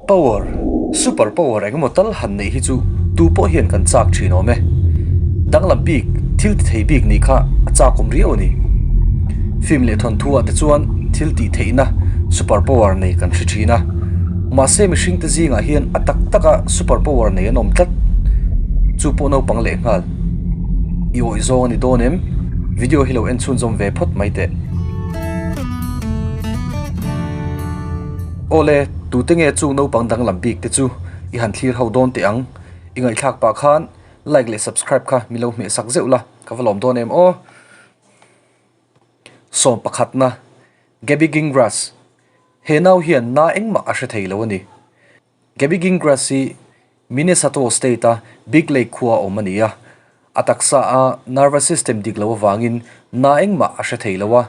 Power, super power engemaw tal han neih hi chu tu pawh hian kan chak thin awm e. Danglam bik, thil ti thei bik nih kha a chak awm riau a ni. Film leh thawnthu ah te chuan thil tih theihna super power nei kan hre thin a. Mahse mihring te zingah hian a tak taka super power nei an awm tlat. Chu pawh naupang leh nghal. I awih zawng a ni dawn em? Video hi lo en chhunzawm ve phawt mai teh. Awle, tute nge chung naupang danglam bik te chu i han thlir ho dawn teh ang. I ngaihthlak pah khan like leh subscribe kha min lo hmeh sak zeuh la, ka va lawm dawn em aw. Sawm pakhatna, Gabby Gingras. He nau hian na engmah a hre thei lo a ni. Gabby Gingras hi Minnesato state-a Big Lake khua awm a ni a. A taksa a nervous system dik lo avangin na engmah a hre thei lo a.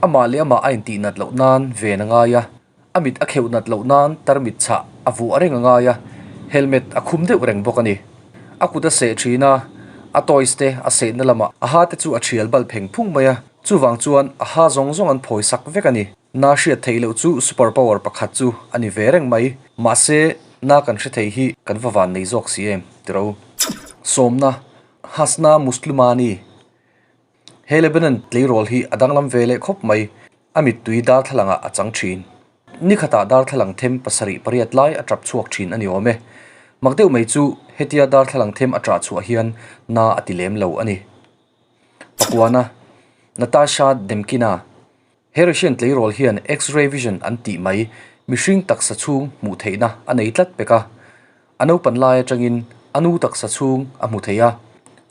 Amah leh amah a intih nat loh nan ven a ngai a, a mit a kheuh nat loh nan tarmit chhah a vuah reng a ngai a, helmet a khum deuh reng bawk a ni. A kut a seh thin a, a toys te a sehna lamah a ha te chu a thial bal pheng phung mai a, chuvang chuan a ha zawng zawng an phawi sak vek a ni. Na hriat theih loh chu super power pakhat chu a ni ve reng mai. Mahse, na kan hre thei hi kan va van nei zawk si em? Tiro. Sawmna, Hasna Muslumani. He Lebanon tleirawl hi a danglam ve leh khawp mai. A mittui darthlalangah a chang thin. Ni khatah darthlalang them pasarih pariat lai a tap chhuak thin a ni awm e. Mak deuh mai chu hetia darthlalang them a tah chhuah hian na a ti lem lo a ni. Pakuana, Natasha Demkina. He Russian tleirawl hian X-ray vision an tih mai mihring taksa chhung hmuh theihna a nei tlat pek a. A naupan lai atangin a nu taksa chhung a hmu thei a.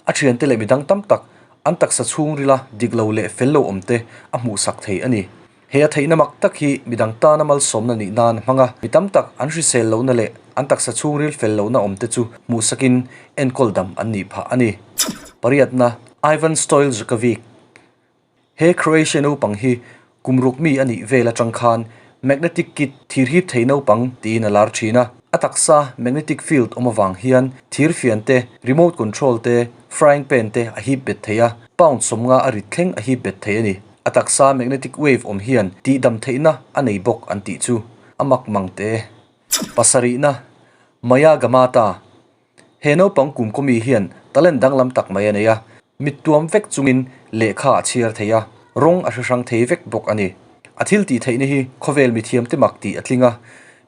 A thiante leh midang tam tak an taksa chhung rila dik lo leh fel lo awm te a hmuhsak thei a ni. He a theihna mak tak hi midang tana malsawmna nih nan a hmang a, mi tam tak an hrisel lohna leh an taksa chhung ril fel lohna awm te chu hmuhsakin enkawl dam an nih phah a ni. Pariatna, Ivan Stoilzukovic. He Croatia naupang hi kum ruk mi a nih vel atang khan magnetic kit thir hip thei naupang tiin a lar thin a. A taksa magnetic field awm avang hian thir fian te, remote control te, frying pan te a hip bet thei a, pound sawmnga a rit thleng a hip bet thei a ni. A taksa magnetic wave awm hian tihdam theihna a nei bawk an tih chu a mak mang te. Pasarihna, Maya Gamata. He naupang kum kawmi hian talent danglam tak mai a nei a, mit tuam vek chungin lehkha a chhiar thei a, rawng a hre hrang thei vek bawk a ni. A thil tih theihna hi khawvel mithiamte mak tih a tling a,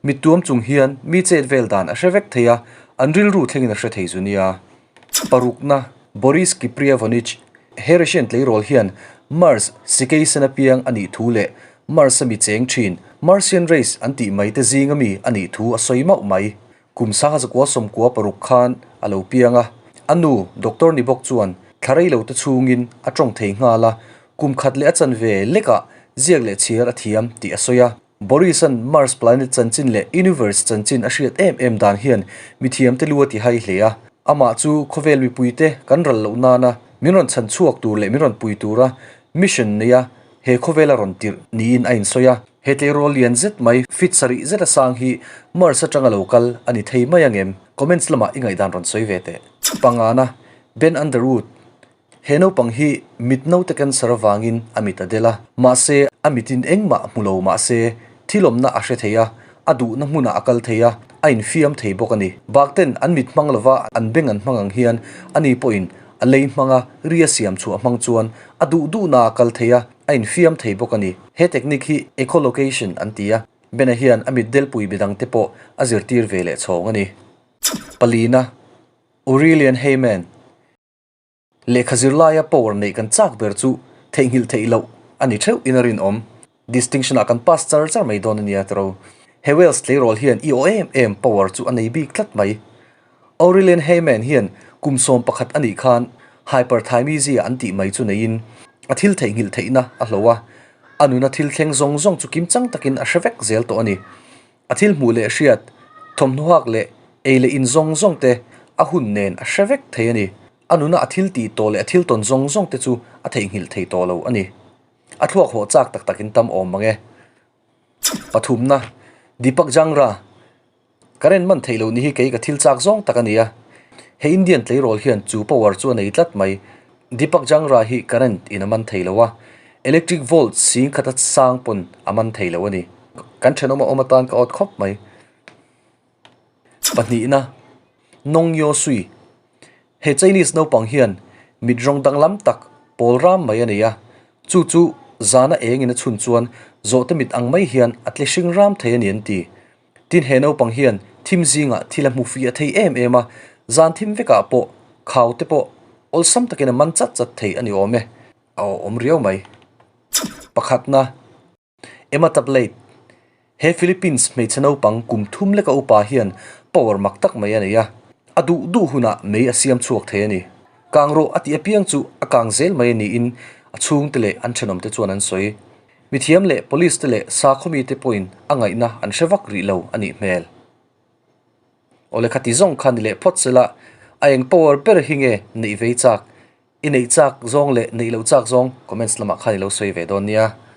mit tuam chung hian mi chet vel dan a hre vek thei a, an rilru thlengin a hre thei zu nia. Parukna, Boris Kiprievonich, He Russian tleirawl hian Mars sikeisan apiang a nih thu leh Mars-a mi cheng thin, Martian race an tih mai te zinga mi a nih thu a sawi mauh mai. Kum sangha zakua sawmkua paruk khan a lo piang a, a nu doctor ni bawk chuan thla rei lo te chhungin a tawng thei nghal a, kum khat leh a chanve lekah ziak leh chhiar a thiam tih a sawi a. Boris-a'n Mars planet chanchin leh universe chanchin a hriat em em dan hian mithiamte lu a ti hai hle a, amah chu khawvel mipuite kan ral loh nana min rawn chhan chhuak tur leh min rawn pui tura mission neia he khawvela rawn tirh niin a insawi a. He tleirawl lian zet mai fit sarih zet a sang hi Mars atanga lo kal a ni thei mai angem? Comments lamah i ngaihdan rawn sawi ve teh. Pangana, Ben Underwood, He naupang hi mit naute cancer avangin a mit a del a, mahse a mitin engmah hmu lo mahse thil awmna a hre thei a, a duhna hmunah a kal thei a, a infiam thei bawk a ni. Bakten an mit hmang lova an beng an hmang ang hian ani pawhin a lei hmanga ria siam chhuah hmang chuan a duh duhna a kal thei a, a infiam thei bawk a ni. He technique hi echolocation an ti a, Bena hian a mitdelpui midangte pawh a zirtir ve leh chhawng a ni. Palina, Aurelian Heyman, Lehkha zirlaia power neih kan chak ber chu theihnghilh theih loh a ni theuh in a rinawm. Distinction ah kan pass char char mai dawn a nia tiro. He Wales tleirawl hian i aw em em power chu a nei bik tlat mai. Aurelian Heyman hian kum 11 a nih khan hyperthymesia an tih mai chu neiin a thil theihnghilh theihna a hlo a, a nuna thil thleng zawng zawng chu kimchang takin a hre vek zel tawh a ni. A thil hmuh leh hriat, thawmhnaw hak leh ei leh in zawng zawng te a hun nen a hre vek thei a ni. A nuna a thil tih tawh leh a thil tawn zawng zawng te chu a theihnghilh thei tawh lo a ni. A thluak hawh chak tak takin tam awm mang e. Pathumna, Deepak Jangra. Current man theih loh ni hi kei ka thil chak zawng tak a ni a. He Indian tleirawl hian chu power chu a nei tlat mai. Deepak Jangra hi current in a man thei lo a, electric volt sing khata sang pawn a man thei lo a ni. Kan thenawm a awm atan ka awt khawp mai. Pahnihna, Nong Yo Sui. He Chinese naupang hian mit rawng danglam tak pawl ram mai a nei a, chu chu zana engin a chhun chuan zawhte mit ang mai hian a tle hring ram thei a ni an ti. Tin he naupang hian thim zingah thil a hmu fiah thei em em a, zan thim vekah pawh khau te pawh awlsam takin a man chat chat thei a ni awm e, a awm riau mai. Pakhatna. Emma Tablade, He Philippines hmeichhe naupang kum thum leka upa hian power mak tak mai a nei a, a duh duh hunah mei a siam chhuak thei a ni. Kang rawh a tih apiang chu a kang zel mai a niin a chhungte leh an thenawmte chuan an sawi. Mithiam leh police te leh sakhaw mite pawhin a ngaihna an hre vak rih lo a nih hmel. Awle khati zawng kha ni leh phawt sela a eng power ber hi nge neih vei chak? I neih chak zawng leh neih loh chak zawng comments lamah khan i lo sawi ve dawn nia.